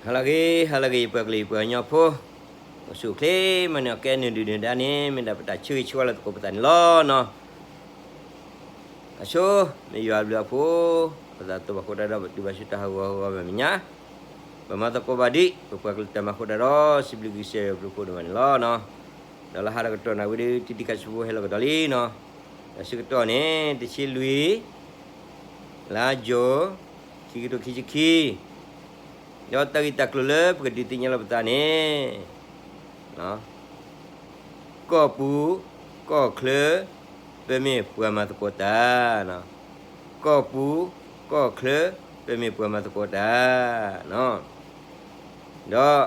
ဟါလၢအဂ့ၤ ဟါလၢအဂ့ၤ ယပှၤကလုာ်ယပှၤကညီဖိ, အိၣ်ဆူၣ်အိၣ်ချ့မးန့ၣ် အကဲနုာ်ဒုၣ်နုာ်ဒါန့ၣ် မ့ၢ်ဒၣ်ပတၢ်ဆၢဂ့ၤဆၢဝါလၢသကိးပသးန့ၣ်လီၤနီၤ. အဆိ မ့ၢ်ယွၤအဘျုးအဖှိၣ်, ပသးတဘၣ်ဃိတၢ်ဒီး ပတုၤဘၣ်ဆူတၢ်ဟးဂီၤဟးဂီၤမဲာ်ညါ, ပမၤသကိးဘၣ်ဒံး ပပှၤကလုာ်တၢ်မၤဃိတၢ်ဒီး စံးဘျုးကစၢ်ယွၤဘျုးဖှိၣ်ဒိၣ်မးန့ၣ်လီၤနီၤ. ဒီးလၢဟါတကတီၢ်နၣ်ဝံၤဒီး တံၤတံၤခါဆူဖိဟဲလီၤကဒီးလံနီၤ. ဒီးဆၢကတီၢ်န့ၣ် တဆံလွံၢ် လါယူၤ ခံကထိခံဆံခံ, ဒီးတၢ်ဂ့ၢ်တၢ်ကျိၤလၢပကဒုးသ့ၣ်ညါလီၤပသးန့ၣ်, ကီၢ်ပူၤကီၢ်ချၢ ပမ့ၢ်ပှၤမၤသကိးတၢ်, ကီၢ်ပူၤကီၢ်ချၢ ပမ့ၢ်ပှၤမၤသကိးတၢ်, ဒီး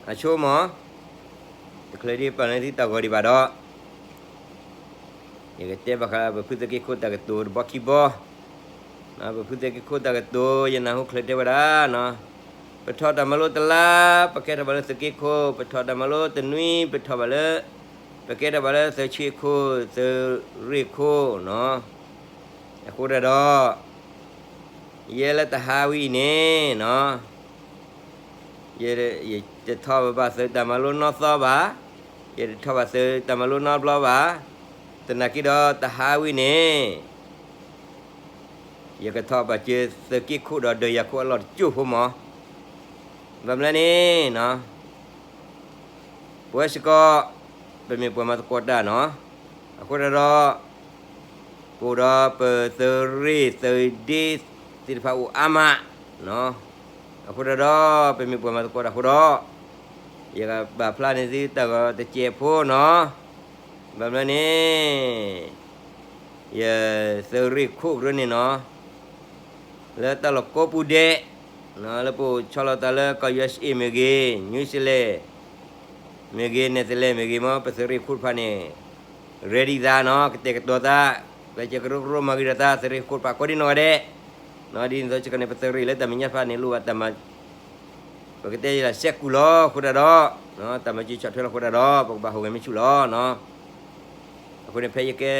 အဆိမး တချုးဒံးပာ်လၢသုတၢ်ဂီၤဒံးဘၣ်ဒီး ယကတဲဘၣ်ဃးပဖုသုးက့ခိၣ်တၢ်ကတိၤတဘီခံဘီ, ပဖုသုးက့ခိၣ်တၢ်ကတိၤ ယနၢ်ဟူချုးတဲဝဲဒၣ်, ပထီၣ်တၢ်မၤလိတလါ ပကဲထီၣ်ဘၣ်လၢသုးက့ခိၣ်, ပထီၣ်တၢ်မၤလိတနွံ ပထီၣ်ဘၣ်လၢ ပကဲထီၣ်ဘၣ်လၢသုးဆ့ခိၣ် သုးရ့ၣ်ခိၣ်နီၤ. အဃိတၢ်ဒီး ယဲလၢတဟါဝံၤအံၤန့ၣ်နီၤ ယတထီၣ်ဘၣ်သုးတၢ်မၤလိနီၢ်သီဘၣ်, ယတထီၣ်ဘၣ်သုးတၢ်မၤလိနီတဘျီဘၣ်, သနာ်က့ဒီးတဟါဝံၤန့ၣ် ယကထီၣ်ဘၣ်စၢၤသုးက့ခိၣ်ဒီးဒီးယၤခိၣ်အလီၢ်တစိၢ်ဖိမး, ဘၣ်မနုၤန့ၣ်နီၤ ပဝဲစ့ၢ်ကီး ပမ့ၢ်ပှၤမၤသကိးတၢ်နီၤ, အဃိတၢ်ဒီး ပအိၣ်ဒီးပသုးရ့ၣ်သုးဒ့သ့ၣ်တဖၣ်အိၣ်အါမး, အဃိတၢ်ဒီး ပမ့ၢ်ပှၤမၤသကိးတၢ်အဃိဒီး ယကပာ်ဖျါန့ၢ်သုတၢ်ဂီၤတစဲးဖိနီၤ, ဘၣ်မနုၤန့ၣ် ယသုးရ့ၣ်ခိၣ်ကရၢန့ၣ်နီၤ လၢတၢ်လီၢ်ကိးပူၤဒဲး, လၢပအိၣ်ဆီလီၤသးလၢကီၢ် ယူအက်စ်အေ မ့ၢ်ဂ့ၤ, နယူးစလ့ၣ် မ့ၢ်ဂ့ၤ, နဲသလ့ၣ်မ့ၢ်ဂ့ၤမး ပသုးရ့ၣ်ခိၣ်တဖၣ်န့ၣ် ready သးနီၤ, ကတဲာ်ကတီၤသး, ကျဲးစၢးကရၢကရိမၤဂ့ၤဒီးသး သုးရ့ၣ်ခိၣ်တဖၣ်ကိးဒံနီၢ်ဂၤဒဲး, ဒ်န့ၣ်အသိးစ့ၢ်ကီးန့ၣ် ပသုးရ့ၣ်လၢတၢ်မဲာ်ညါတဖၣ်န့ၣ် လိၣ်ဘၣ်တၢ်မၤ ပကတဲယဲလၢစဲးကူၣ်လီၤအဃိတၢ်ဒီး တၢ်မၤစၢၤဆီၣ်ထွဲလီၤအဃိတၢ်ဒီး ပကဘၣ်ဟူးဂဲၤမ့ၢ်ဆူၣ်လီၤနီၤ. အဃိန့ၣ် ဖဲယကဲ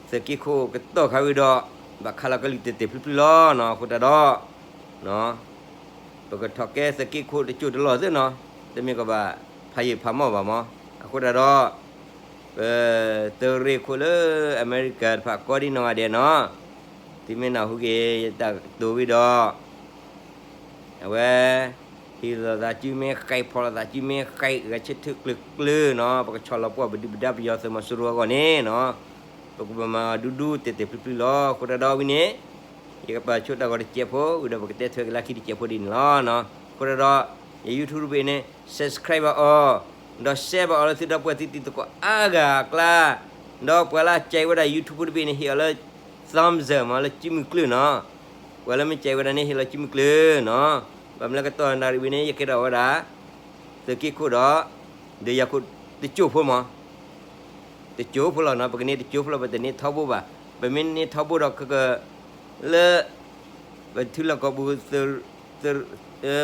သုးက့ခိၣ်ကတီၢ်ခါဝံၤဒီး ဘၣ်ခးလီၤကလုၢ်တဲာ်တဲာ်ဖျုးဖျုးလီၤနီၤ, အဃိတၢ်ဒီး ပကထီၣ်ကဲသုးက့ခိၣ်တစိၢ်တလီၢ်သ့နီၤ, တမ့ၢ်ကဘၣ်ဖးယံာ်ဖးမီၢ်ဘၣ်မး, အဃိတၢ်ဒီး ပသုးရ့ၣ်ခိၣ်လၢအမဲရကၤတဖၣ်ကိးဒံနီၢ်ဂၤဒဲးနီၤ, သုမ့ၢ်နၢ်ဟူက့ၤယတၢ်ကတိၤဝံၤဒီး အဝဲ ဟ့ၣ်လီၤသးစုမ့ၢ်ဃဲး ဖီၣ်လီၤသးစုမ့ၢ်ဃဲး ဂဲၤဆၢထၢၣ်ကျၢၤကျၢၤနီၤ, ပကဆီၣ်လီၤပှီၢ်ပဒုၣ်ပဒါပယီၤသုးမီၤစိရိၤအဂီၢ်န့ၣ်နီၤ, ပကဘၣ်မၤဒူဒူတဲာ်တဲာ်ဖျုးဖျုးလီၤ. အဃိတၢ်ဒီးဝံၤန့ၣ် ယကပာ်ဆိတၢ်ဂီၤတစဲးဖိ ဝံၤဒီးပကတဲထွဲက့ၤလၢခံတစဲးဖိဒ်န့ၣ်လီၤ. အဃိတၢ်ဒီး ယ YouTube တဘ့ၣ်န့ၣ် subscribe ဘၣ်အီၤ, ဒီး share ဘၣ်အီၤလၢသုဒီပုၢ်ဝဲၢ်သုတံၤသကိးအါဂၤအကျါ, ဒီးပှၤလၢအကဲဝဲဒၣ် YouTube တဘ့ၣ်န့ၣ် ဟ့ၣ်အီၤလၢ thumbs up မး လၢစုမုၢ်ကျၢၢ်နီၤ, ပှၤလၢမ့ၢ်ကဲဝဲဒၣ်န့ၣ် ဟ့ၣ်လီၤစုမုၢ်ကျၢၢ်နီၤ, ဘၣ်မနုၤလၢကတီၢ်နၣ်ရံၣ်ဝံၤန့ၣ် ယကဲထီၣ်ဝဲဒၣ် သုးက့ခိၣ်ဒီး ဒီးယၤခိၣ်တစိၢ်ဖိမး, တစိၢ်ဖိလီၤနီၤ, ပကန့ၢ်တစိၢ်ဖိလီၤ, ပတန့ၢ်ထီဘိဘၣ်, ပမ့ၢ်န့ၢ်ထီဘိဒီး ကက လၢ ပထံလီၢ်ကီၢ်ပူၤ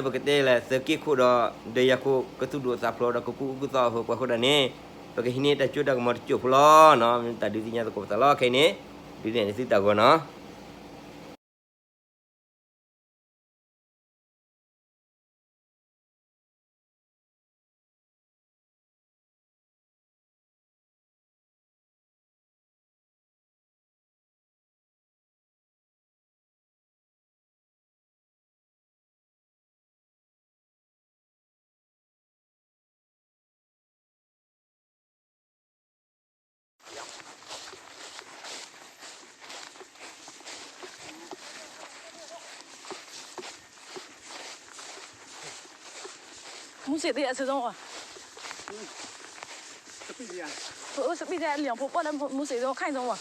ပကတဲလၢ သုးက့ခိၣ်ဒီး ဒီးယၤခိၣ် ကသူၣ်ဒိၣ်သးဖျိးဒီး ကကူအုၣ်ကူသီအဃိ ပှၤဃိဒၣ်န့ၣ် ပကဟံးန့ၢ်တၢ်စိတၢ်ကမီၤတစိၢ်ဖိလီၤနီၤ, မ့ၢ်တၢ်ဒုးသ့ၣ်ညါသကိးပသးလီၤ. ခဲအံၤန့ၣ် ဒုးနဲၣ်န့ၢ်သုတၢ်ဂီၤနီၤ. မူစ့ၣ်သ့ၣ်အစ့ၣ်စိဝါ, အိၣ်စပံးသ့ၣ်အလံာ်ဖိပၢ်လၢမူစ့ၣ်သ့ၣ်အိၣ်ခါအံၤစိဝါ.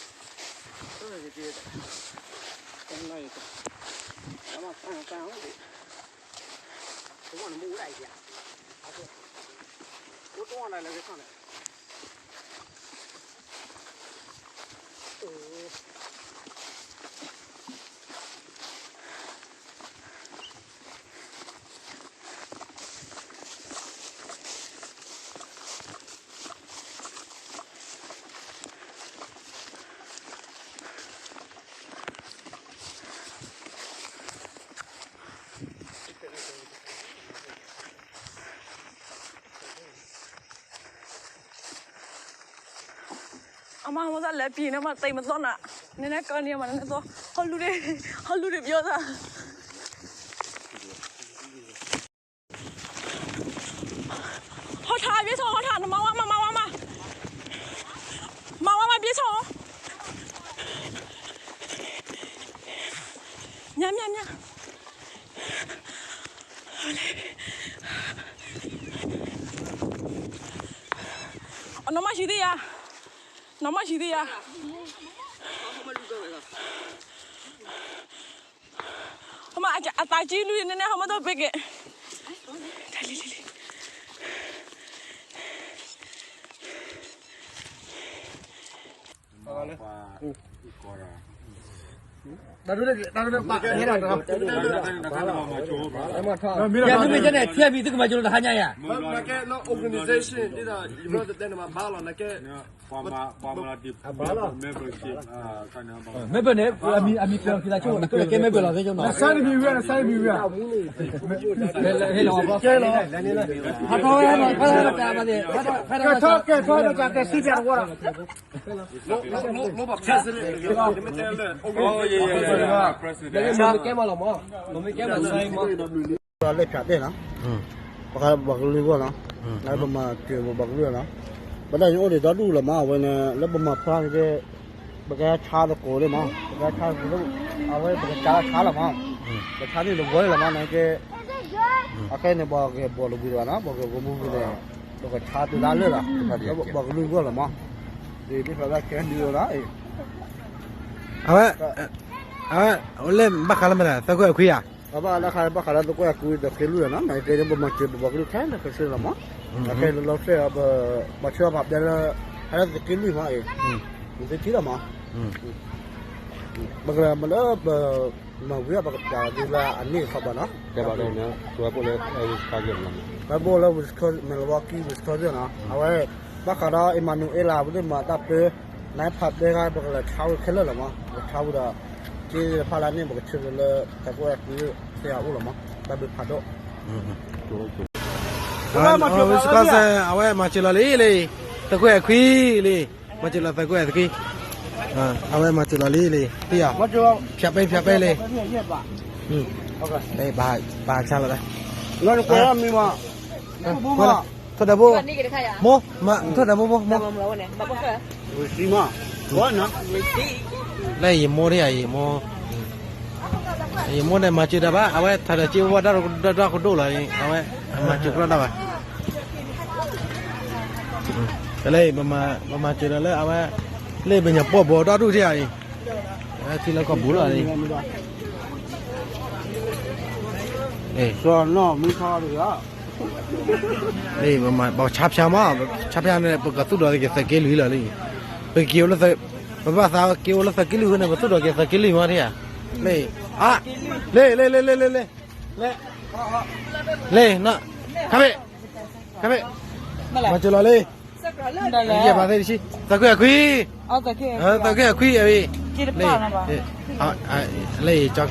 မၤမၤသးလဲၤပံၤန့ၣ် မၤသံမသီနၤ, နနဲကီန့ၣ်မၤနနဲသီ, ဟီလူၤဒ့, ဟီလူၤဒ့ပယီၤသး, ဟီထါဘျ့ထီၣ် ဟီထါ နမၤဝါမၤ မၤဝါမၤ, မၤဝါမၤဘျ့ထီၣ်, မၠၣ်မၠၣ်မၠၣ် နီၢ်မၤဆံးသ့ယၤ, နီၢ်မၤဆံးသ့ယၤ, ဟမ အသးကံလွံၢ်န့ၣ်န့ၣ် ဟမဒိၣ်ပ့က့ၤ, တၢ်ဒိၣ်န့ၣ် တၢ်ဒိၣ်န့ၣ် ပာ်ဟဲလီၤတဂၤ, မ့ၢ်မ့ၢ်ကဲန့ၣ် ထံၣ်မံၤ သုကမၤကၠိလီၤတဟါညါယၤ, နကဲ organization ဒ်သိး ယဘျီတတဲန့ၣ် မၤဘၣ်လီၤ နကဲ member န့ၣ် အမံၤပျီၢ်က့ၤသးဆိ နကဲ member လီၤသ့ၣ်ကၠိနီၤ, နစၢ်တမံၤဝံၤ နစၢ်တမံၤဝံၤ, ဟဲလီၤ ကဲလီၤ ကဲထီၣ် ကဲထီၣ် ကဲစံးပျးတဝီလီၤ, မ့ၢ်ကဲမးလီၤမး, မ့ၢ်ကဲမး လၢဖၠးတဲနီၤ, ပှၤဘၣ်ကလုာ်ဂီၢ်နီၤ, လၢပမၤစၢၤပဘၣ်ကလုာ်နီၤ, ပဒၣ်ယအိၣ်ဒံးဒီဒူၣ်လီၤမး အဝဲန့ၣ် လၢပမၤဖျါန့ၣ်က့ ပကဆါသကိးလံမး, ပကဆါသကိးလၢ အဝဲပကဆါဆါလီၤမး, ပဆါန့ၣ်တဝီလံလီၤမး နကဲ, အခဲန့ၣ် ပှၤဂဲၤဘီၣ်လၢဝံၤတဂၤနီၤ, ပှၤဂဲၤဘီၣ်မူဝံၤန့ၣ် ပကဆါတုၤလၢလၢာ်လီၤ, လၢပှၤကလုာ်ဂီၢ်လီၤမး, ဒ်သိးလၢခဲဒုးလီၤ, အဝဲ အဝဲ အိၣ်လၢဘၣ်ဃးလၢမနုၤ သၢခွဲးအခွံဧါ အဘၣ်လၢခါဘၣ်ဃးလၢသကွဲၢ်အကွံဒီးဃ့လွံၢ်လီၤနီၤ, နကဲပမၤစၢၤပဘၣ်ကလုာ်ခဲလၢာ်ခဲဆ့လီၤမး, အခဲလၢလီၤဖျဲၣ်အီၤ ပှၤဆၢပှၤပျဲလၢ ဟဲလၢသက့လွံၢ်မးအံၤ, မ့ၢ်သ့ထံလီၤမး, ပကမၤလၢပ မၤဝံၤအပကပျးဒ်လၢအန့ၢ်အခီပၤနီၤ, ပဘိၣ်လၢ Milwaukee Wisconsin နီၤ, အဝဲ ဘၣ်ဃးဒီး Emmanuel လၢ ပဒိၣ်မးတၢ်ပၢ နဖးပၢဂၤ ပကလဲၤဆါဝဲခဲလၢာ်လီၤမး, ပကဆါဝဲဒီး က့ဖးလၢန့ၣ် ပကဆၢလၢ သကွဲၢ်အကွံ သ့ၣ်အအိၣ်လီၤမး, တၢ်ဘျုးဖးဒိၣ် Wisconsin အဝဲမၤစၢၤလီၤလံလံ, သကွဲၢ်အခွံလံ, မၤစၢၤလီၤသကွဲၢ်အခွံ, အဝဲမၤစၢၤလီၤလံလံ, ဖၠးပဲဖၠးပဲလံ, ဘၣ်ဆါလီၤ, ထိၣ်ဒၢးဘိ, မိၢ်, ထိၣ်ဒၢးဘိ, မိၢ်, လၢယမိၢ်ဒၣ်ယၤ ယမိၢ် ယမိၢ်န့ၣ် မၤစၢၤတၢ်ဘၣ်, အဝဲထးဒီးက့ဝဲဒၣ်ဒၣ်ကဒိၣ်လီၤ, အဝဲ မၤစၢၤကြၢးတၢ်ဘၣ်, တလၢ ပမၤစၢၤဒီးလၢအဝဲ လၢပညၣ်ပီၢ်ဘီဒၣ်ဒူၣ်ထံၣ်ဧါအံၤ, ထံလၢကီၢ်ပူၤလီၤ, ပကဆါဖၠါမး, ဆါဖၠါန့ၣ် ပကသူၣ်ဒိးက့ၤသးက့လွံၢ်လီၤလံ, ပကက့ၤအိၣ်လၢ ပဘၣ်သးက့ၤအိၣ်လၢသးက့လွံၢ်ဃိန့ၣ် ပသူၣ်ဒိးက့ၤသးက့လွံၢ်မးထံၣ်ဧါ, လၢ, လၢ, လၢ, လၢ, လၢ, ခါဘ့ၣ်, ခါဘ့ၣ်, မၤစၢၤလီၤလံ, ယဲၢ်ဘၣ်သ့ၣ်တဆံ, သးကွံအခွံ, သးကွံအခွံအံၤ, လၢ, လၢ,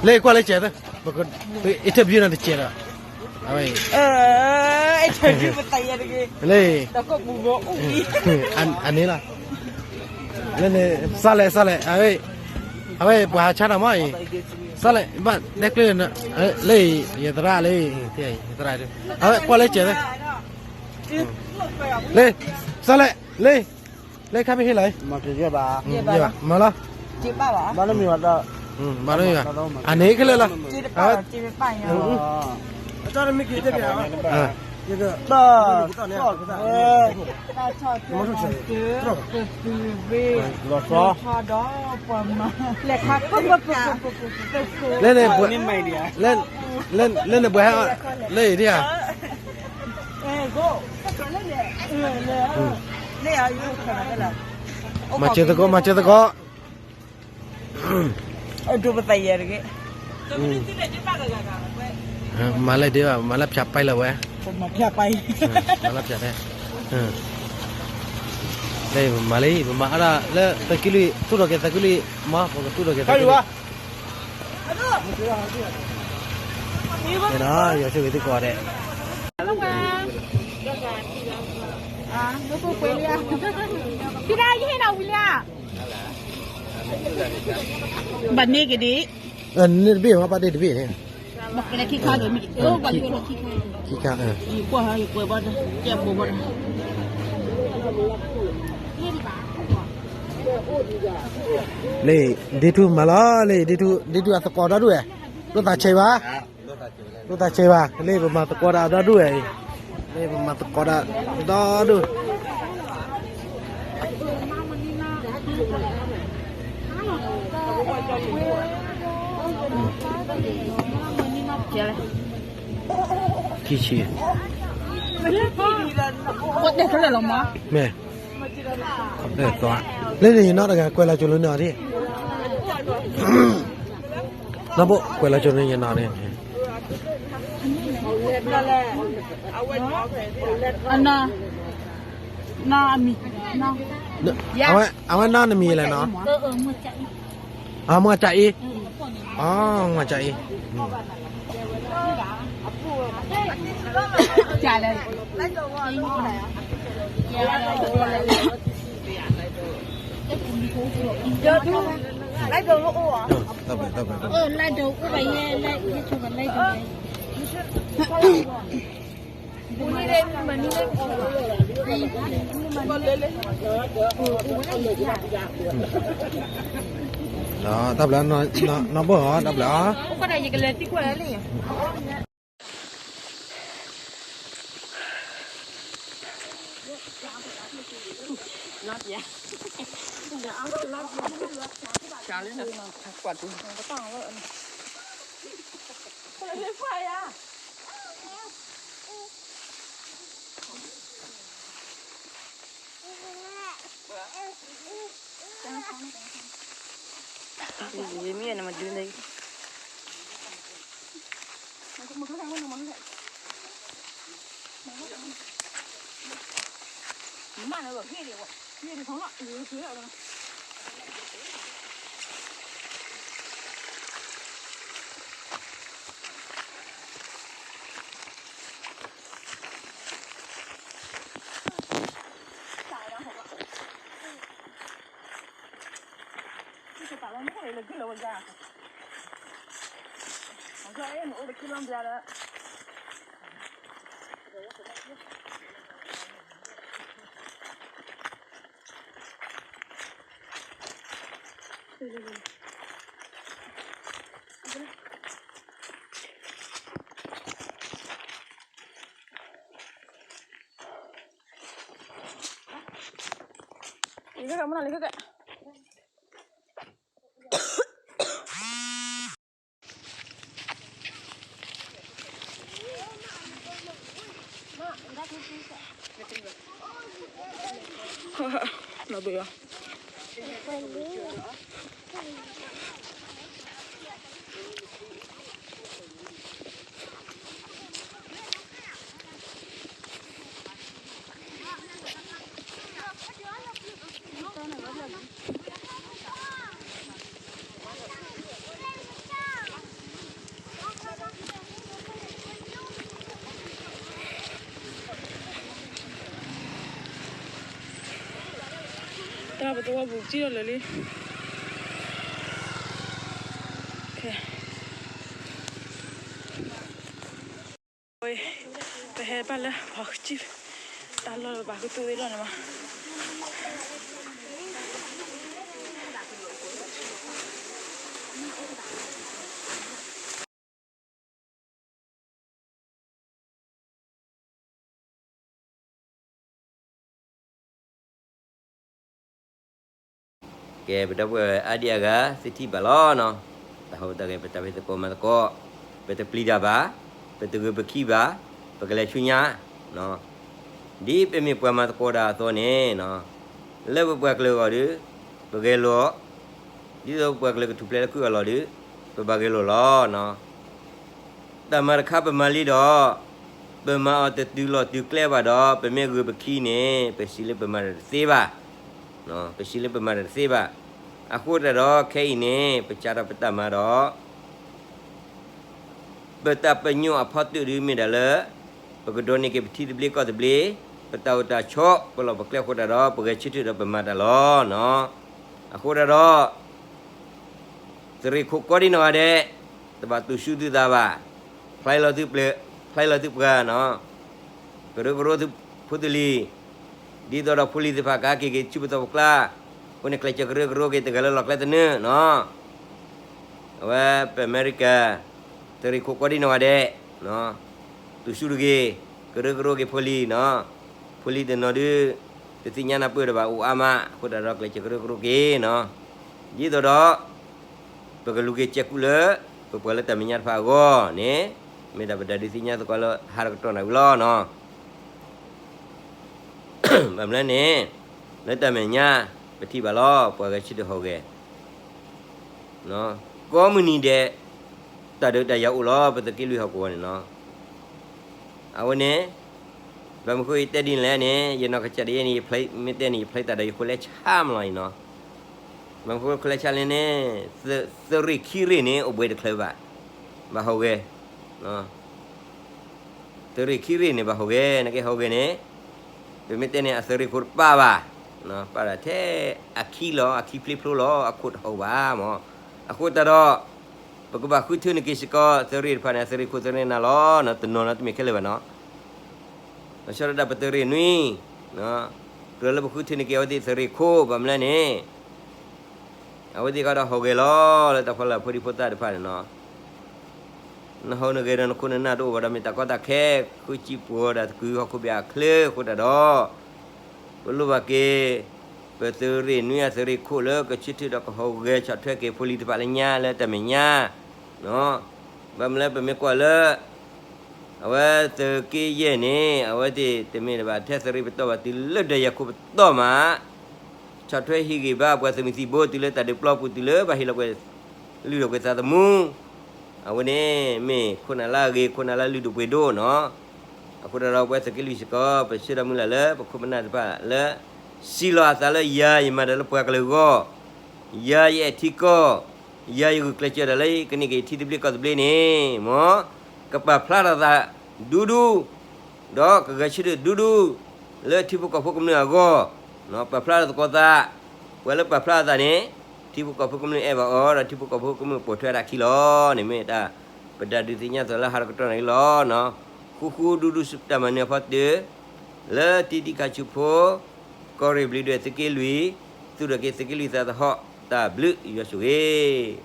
လၢကွၢ်လၢစဲးသၢ, ပ interview နၤတစဲးဒီး, အဝဲ, interview ပသးယဲတဂ့ၤ, လၢ, အန့ၣ်လီၤ, လၢန့ၣ် စးလဲၣ် စးလဲၣ်, အဝဲပှၤဟးဆါတၢ်မးအံၤ, စးလဲၣ် ဘၣ်ဒဲကျၢၤ, လၢ, ယသရၣ်လၢ, ယသရၣ်, အဝဲကွၢ်လၢစဲးသၢ, လၢ, စးလဲၣ်, လၢ, လၢခါမ့ၢ်ဟ့ၣ်လီၤ, မၤလီၤ, မၤလီၤ, အန့ၣ်ခဲလၢာ်လီၤ, လၢန့ၣ်, လၢန့ၣ်ပှၤဟဲ, လၢအံၤဒၣ်ဧါ, မၤစၢၤသကိး မၤစၢၤသကိး, ဒိပသးယဲတဂ့ၤ, မၤလၢဒ့ဘၣ် မၤလၢဖၠးပဲလၢဝဲ, မၤလၢဖၠးပဲ, လၢပမၤလံ ပမၤအါဒၣ်လၢသးက့လွံၢ် သူၣ်ထီၣ်က့ၤသးက့လွံၢ်, မ့ၢ်ပကသူၣ်ထီၣ်က့ၤသးက့လွံၢ်, ယဆိကမိၣ်သကိးဒဲး, ဒိၣ်ခိၣ်ကွဲလံဧါ, ဖံဒၣ်ယဟ့ၣ်နၤဝံၤလံဧါ, ဘၣ်န့ၢ်က့ၤဒံး, န့ၢ်တဘ့ၣ်မး ဘၣ်န့ၢ်တဘ့ၣ်န့ၣ်, ဘၣ်ကွဲးလၢခံခါဒီးမ့ၢ်, ခံခါ, ယကွဲးဘၣ်, ယကွဲးဘၣ်, လၢ ဒ့ထူမၤလီၤလၢ ဒ့ထူ ဒ့ထူအသကိးဒီဒူၣ်ဝဲ, လိၣ်သးဆဲးဘၣ်, လိၣ်သးဆဲးဘၣ်, လၢပမၤသကိးဒၣ်ဒီဒူၣ်ဝဲအံၤ, လၢပမၤသကိးဒၣ်ဒီဒူၣ်, ခံဆံ, မ့ၢ် လၢန့ၣ်ယနီၢ်တဂၤ ကွဲးလီၤကၠိလၢန့ၣ်အီၤဒ်, နီၢ်ဘိၣ် ကွဲးလီၤကၠိလၢယနီၢ်န့ၣ်, အဝဲနီၢ်နမံၤလဲၣ်နီၤ, အမွှာ်ကၠအံၤ, အမွှာ်ကၠအံၤ, တၢ်ဘျုး, နီၢ်ဘိၣ်ဧၢ, တၢ်ဘျုး, တၢ်ပသဝီပူၤကံၣ်ထီၣ်လၢာ်လံ. ပဟဲဘၣ်လၢပှၤကံၣ်တၢ်လီၢ်ဘၣ်ကသူသ့ၣ်လီၤန့ၣ်မး. ကဲ ပဒီပုၢ်ဝဲၢ်အါဒံအါဂၤ သုထံၣ်ဘၣ်လီၤနီၤ. တၢ်ဟူးတၢ်ဂဲၤ ပတၢ်ဖံးသကိးမၤသကိး, ပတပျံၤတၢ်ဘၣ်, ပတဂုာ်ပခံဘၣ်, ပကလဲၤဆူညါနီၤ. ဒ်ပမ့ၢ်ပှၤမၤသကိးတၢ်အသိးန့ၣ်နီၤ, လၢပပှၤကလုာ်အဂီၢ်ဒီး ပဂဲၤလိာ်, ဒ်သိးပပှၤကလုာ်ကထူၣ်ဖျဲးလၢခုအလီၢ်ဒီး ပဘၣ်ဂဲၤလိာ်လီၤနီၤ. တၢ်မၤတခါပမၤလံဒီး ပမၤအီၤတတုၤလီၢ်တုၤကျဲဘၣ်ဒီး ပမ့ၢ်ဂုာ်ပခံန့ၣ် ပစံးလၢပမၤတၢ်တသ့ဘၣ်, ပစံးလၢပမၤတၢ်တသ့ဘၣ်. အဃိသတးဒီး ခဲအံၤန့ၣ် ပစးထီၣ်ပတၢ်မၤဒီး ပတၢ်ပညိၣ်အဖီတၢၣ်ဒုးမ့ၢ်ဒၣ်လၢ ပကဒိးန့ၢ်က့ၤပထံသဘျ့ကီၢ်သဘျ့, ပတၢ်အိၣ်တၢ်ဆိး ပလီၢ်ပကျဲအဃိတၢ်ဒီး ပဂဲၤဆၢထၢၣ်ဒီးပမၤတၢ်လီၤနီၤ. အဃိတၢ်ဒီး သုးရ့ၣ်ခိၣ်ကိးဒံနီၢ်ဂၤဒဲး တဘၣ်တူၢ်ဆူၣ်သုသးဘၣ်, ဖျါလီၤသုပှၤ, ဖျါလီၤသုပှၤနီၤ, ကရၢကရိသုဖိသုလံၤ, ဒ်သိးဒီးဖိလံၤသ့ၣ်တဖၣ်ကဟဲက့ၤက့ၤဆူပသီပကျါ, အဃိန့ၣ်ကျဲးစၢးကရၢကရိက့ၤတဂၤလၢလီၢ်ကျဲသနၢၣ်နီၤ. အဝဲပအမဲရကၤ သုးရ့ၣ်ခိၣ်ကိးဒံနီၢ်ဂၤဒဲး တူၢ်ဆူၣ်တဂ့ၤ, ကရၢကရိက့ၤဖိလံၤနီၤ, ဖိလံၤတနီၤဒုး တသ့ၣ်ညါနၢ်ပၢၢ်တဘၣ်အိၣ်အါမး, အဃိတၢ်ဒီးကျဲးစၢးကရၢကရိက့ၤနီၤ, ဒ်သိးဒီး ပကလူၤက့ၤစဲးကူၣ်လၢ ပပှၤလၢတၢ်မဲာ်ညါတဖၣ်အဂီၢ်န့ၣ် မ့ၢ်ဒၣ်ပတၢ်ဒုးသ့ၣ်ညါသကိးလၢဟါတကတီၢ်နၣ်ဝံၤလီၤနီၤ. ဘၣ်မနုၤလဲၣ်န့ၣ် လၢတၢ်မဲာ်ညါ ပထံၣ်ဘၣ်လီၤ ပှၤဂဲၤဆၢထၢၣ်ဟီၣ်ဂဲၤ ကိးမုၢ်နံၤဒဲး တၢ်ဒုးတၢ်ယၤအိၣ်လီၤ ပသုးက့လွံၢ်ဟီၣ်ကဝီၤန့ၣ်နီၤ. အဝဲန့ၣ် ဘၣ်မနုၤဃိယတဲဒ်န့ၣ်လဲၣ်န့ၣ် ယနီၢ်ကစၢ်ဒ်အံၤန့ၣ် မ့ၢ်တဲန့ၣ် ယဖျါတၢ်ဒီးယဃိလဲၣ်ဆါမးလီၤအံၤနီၤ. ဘၣ်မနုၤဃိလဲၣ်ဆါလဲၣ်န့ၣ် သုးရ့ၣ်ခံရ့ၣ်န့ၣ် အိၣ်ဘှံးတချုးဘၣ်, ဘၣ်ဟီၣ်ဂဲၤ သုးရ့ၣ်ခံရ့ၣ်န့ၣ် ဘၣ်ဟီၣ်ဂဲၤ, နကဲဟီၣ်ဂဲၤန့ၣ် ပမ့ၢ်တဲန့ၣ် အသုးရ့ၣ်ခိၣ်တပၣ်ဘၣ်, ပၣ်ဒၣ်ထဲအခံလီၤ အခံဖျ့ဖျိလီၤ အခိၣ်တဟီၣ်ဘၣ်မး. အဃိတၢ်ဒီး ပကဘၣ်ဃုထၢနုာ်က့ၤစ့ၢ်ကီး သုးရ့ၣ်တဖၣ်န့ၣ် အသုးရ့ၣ်ခိၣ်သုးရ့ၣ်နၢ်လီၤ, တနီၤနီၤတမ့ၢ်ခဲလၢာ်ဘၣ်နီၤ. လီၤဆီဒၣ်တၢ်ပသုးရ့ၣ်နွံ, ကြၢးလၢပဃုထၢနုာ်က့ၤအဝဲသ့ၣ်သုးရ့ၣ်ခိၣ် ဘၣ်မနုၤလဲၣ်န့ၣ် အဝဲသ့ၣ်ကဒီးဟီၣ်ဂဲၤလီၤ လၢတၢ်ဖီလာ်ဖိဒံဖိသၣ်တဖၣ်န့ၣ်နီၤ. နဟီၣ်နဂဲၤဒီးနခိၣ်နနၢ်တအိၣ်ဘၣ်ဒီး မ့ၢ်တၢ်ကီတၢ်ခဲ ဃုစံၣ်ပှီၤဒၣ်သကုၤဟီၣ်ခိၣ်ဘၣ်အချၢအဃိတၢ်ဒီး ပလိၣ်ဘၣ်က့ၤ ပသုးရ့ၣ်နွံအသုးရ့ၣ်ခိၣ်လၢကဆၢထၢၣ်ဒီးကဟီၣ်ဂဲၤဆီၣ်ထွဲက့ၤဖိလံၤတဖၣ်လၢညါလၢတၢ်မဲာ်ညါ ဘၣ်မနုၤလၢပမ့ၢ်ကွၢ်လၢ အဝဲသုးက့ယဲၢ်န့ၣ် အဝဲသ့ၣ်တမ့ၢ်ဘၣ်ထဲသုးရ့ၣ်ပတီၢ်ဘၣ် တုၤလၢဒၢးယၤခိၣ်ပတီၢ်မး ဆီၣ်ထွဲဟံးဂံၢ်ဘါပှၤသုးမုၢ်သံၣ်ဘိ တုၤလၢတၢ်ဒုးပျီပူၤ တုၤလၢဘၣ်ဟ့ၣ်လီၤကွံာ် လုၢ်ဒိၣ်ကွံာ်သးသမူ အဝဲန့ၣ်မ့ၢ်ခိၣ်နၢ်လၢအဂ့ၤ ခိၣ်နၢ်လၢလုၢ်ဒိၣ်ပှ့ၤဒိၣ်နီၤ. အဃိတၢ်ဒီးပဝဲသုးက့လွံၢ်စ့ၢ်ကီး ပဆၢဒီးမုၢ်လၢ်လၢပခိၣ်ပနၢ်တဖၣ်လၢ စံးလီၤအသးလၢယၤ ယမၤတၢ်လၢပှၤကလုာ်အဂီၢ်, ယၤယအဲၣ်ထံကီၢ်, ယၤယဂုာ်ကျဲးစၢးတၢ်လၢကန့ၢ်က့ၤထံသဘျ့ကီၢ်သဘျ့န့ၣ် မ်ကပာ်ဖျါထီၣ်သးဒူဒူ ဒီးကဂဲၤဆၢထၢၣ်ဒူဒူ လၢထံဖိကီၢ်ဖိကမျၢၢ်အဂီၢ်, ပာ်ဖျါထီၣ်သကိးသး, ပှၤလၢပာ်ဖျါထီၣ်သးန့ၣ် ထံဖိကီၢ်ဖိကမျၢၢ်အဲၣ်ဘၣ်အီၤ ဒီးထံဖိကီၢ်ဖိကမျၢၢ်ပိာ်ထွဲအခံလီၤန့ၣ် မ့ၢ်တၢ်ပတၢ်ဒုးသ့ၣ်ညါသကိးလၢဟါတကတီၢ်န့ၣ်လီၤ. ဃူဃူဒူဒူတၢ်မၤနၢၤအဖီတၢၣ် လၢတံဒံခးဆူၣ်ဖိ ကီၢ်ရ့ၣ်ဘျံးဒွဲၣ်သုးက့လွံၢ် သူၣ်ထီၣ်က့ၤသုးက့လွံၢ်သးသဟီၣ် တၢ်ဘျုးယွၤဆိၣ်ဂ့ၤ